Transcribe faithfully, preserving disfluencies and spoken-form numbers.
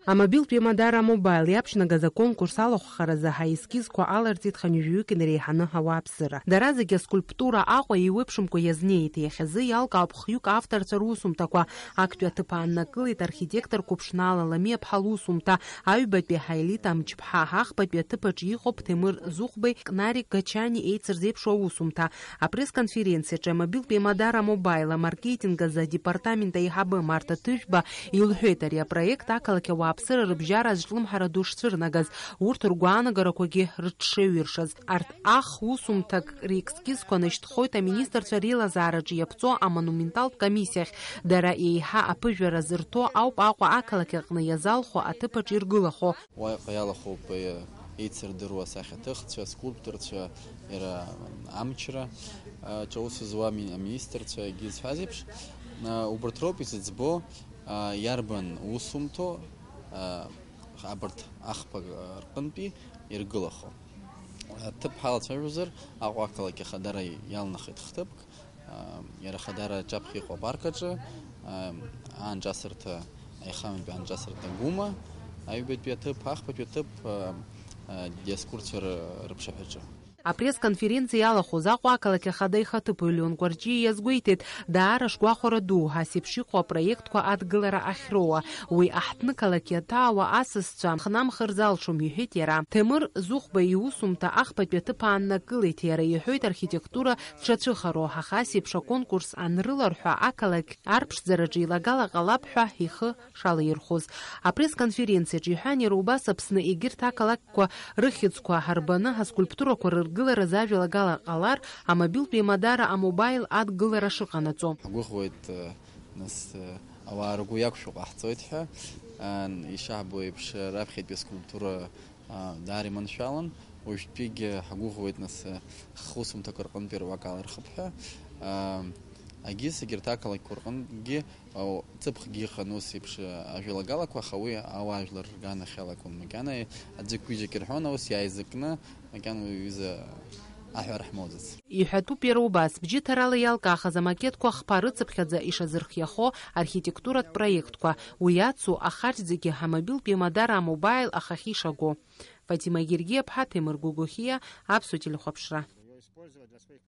Амобилтә еимадара Амобаил иаԥшьнагаз аконкурс алахәхаразы ҳаескизқәа аларҵеит хынҩажәаҩык инареиҳаны ауааԥсыра. Дара зегьы аскульптура Аҟәа еиуеиԥшымкәа иазнеит. Иахьазы иалкаауп хҩык авторцәа русумҭақәа. Актәи аҭыԥ ааннакылеит архитектор Қәыԥшнаала Ламиаԥҳа лусумҭа, аҩбатәи Ҳаилита Амҷԥҳа, ахԥатәи аҭыԥаҿ иҟоуп Ҭемыр Зухбеи, Кнарик Гачани еицырзеиԥшу аусумҭа. Апресс-конференциаҿы амобилтә еимадара Амобаил амаркетинг азы адепартамент аиҳабы Марҭа Ҭыжәба илҳәеит, ари апроект ақалақь ауааԥсыра рыбжьара азҿлымҳара ду шцәырнагаз, урҭ ргәаанагарақәагьы рыҽшеиҩыршаз. Арҭ ах усумҭак реескизқәа нышьҭхоит аминистрцәа реилазаараҿы иаԥҵоу амонументалтә комиссиахь. Дара еиҳа аԥыжәара зырҭо ауп Аҟәа ақалақь аҟны иазалхо аҭыԥаҿ иргылахо. Уаҟа иалахәуп, э, еицырдыруа асахьаҭыхцәа, аскульпторцәа, иара амчра, э, ҿы аус зуа ами-, аминистрцәа, егьи зҳәаз еиԥш, э, убарҭ роуп изыӡбо, э, иарбан усумҭоу, э, абарҭ ахԥа, э, рҟынтәи иргылахо. Аҭыԥ ҳалацәажәозар, Аҟәа ақалақь ахадара иалнахит хҭыԥк, иара ахадара аҿаԥхьа иҟоу апарк аҿы, аанҿасырҭа, аихамҩатәи аанҿасырҭа Гәыма, аҩбатәи аҭыԥ, ахԥатәи аҭыԥ, диаскурцәа ры-, рыԥшаҳәаҿы. Апресс-конференциа иалахәыз Аҟәа ақалақь ахада ихаҭыԥуаҩ Леон Кәарҷиа иазгәеиҭеит, даара шгәахәара ду, ас еиԥш иҟоу апроектқәа адгылара ахьроуа. Уи аҳҭны-қалақь иаҭаауа асасцәа хнамхыр залшом, иҳәеит иара. Ҭемыр Зухба иусумҭа ахԥатәи аҭыԥ ааннакылеит, иара иҳәоит архитектура дшацәыхароу, аха ас еиԥш аконкурс анрыларҳәа, ақалақь арԥшӡараҿы илагала ҟалап ҳәа ихы шалаирхәоз. Апресс-конференциаҿы иҳәан иара убас, Аԥсны егьырҭ ақалақьқәа рыхьӡқәа ҳарбаны аскульптурақәа рыргыларазы ажәалагала ҟалар, амобилтә еимадара Амобаил адгылара шыҟанаҵо. Ҳгәыӷуеит, нас, ауаа ргәы иақәшәо ҟаҳҵоит ҳәа, ишаҳбо еиԥш, раԥхьатәи аскульптура, даара иманшәалан, уажәтәигьы ҳгәыӷуеит, нас, хусумҭақәа рҟынтәи руак алырхып ҳәа. Егьыс егьырҭ ақалақьқәа рҟынгьы, ҵыԥхгьы ыҟан ус еиԥш, ажәалагалақәа, аха уи ауаажәлар рганахь иалакәын. Макьана аӡәык-ҩыџьак ирҳәон, ус иааизакны, макьана уи аҩыза аҳәара ҳмоуӡац. Иҳәатәуп иара убас, бжьыҭарала иалкаахаз амакетқәа хԥа рыцыԥхьаӡа ишазырхиахо архитектуратә проектқәа, уи ацу ахарџь зегьы ҳамобилтә еимадара Амобаил ахахьы ишаго. Фатима Гергиаԥҳа, Ҭемыр Гогохиа, Аԥсуа телехәаԥшра.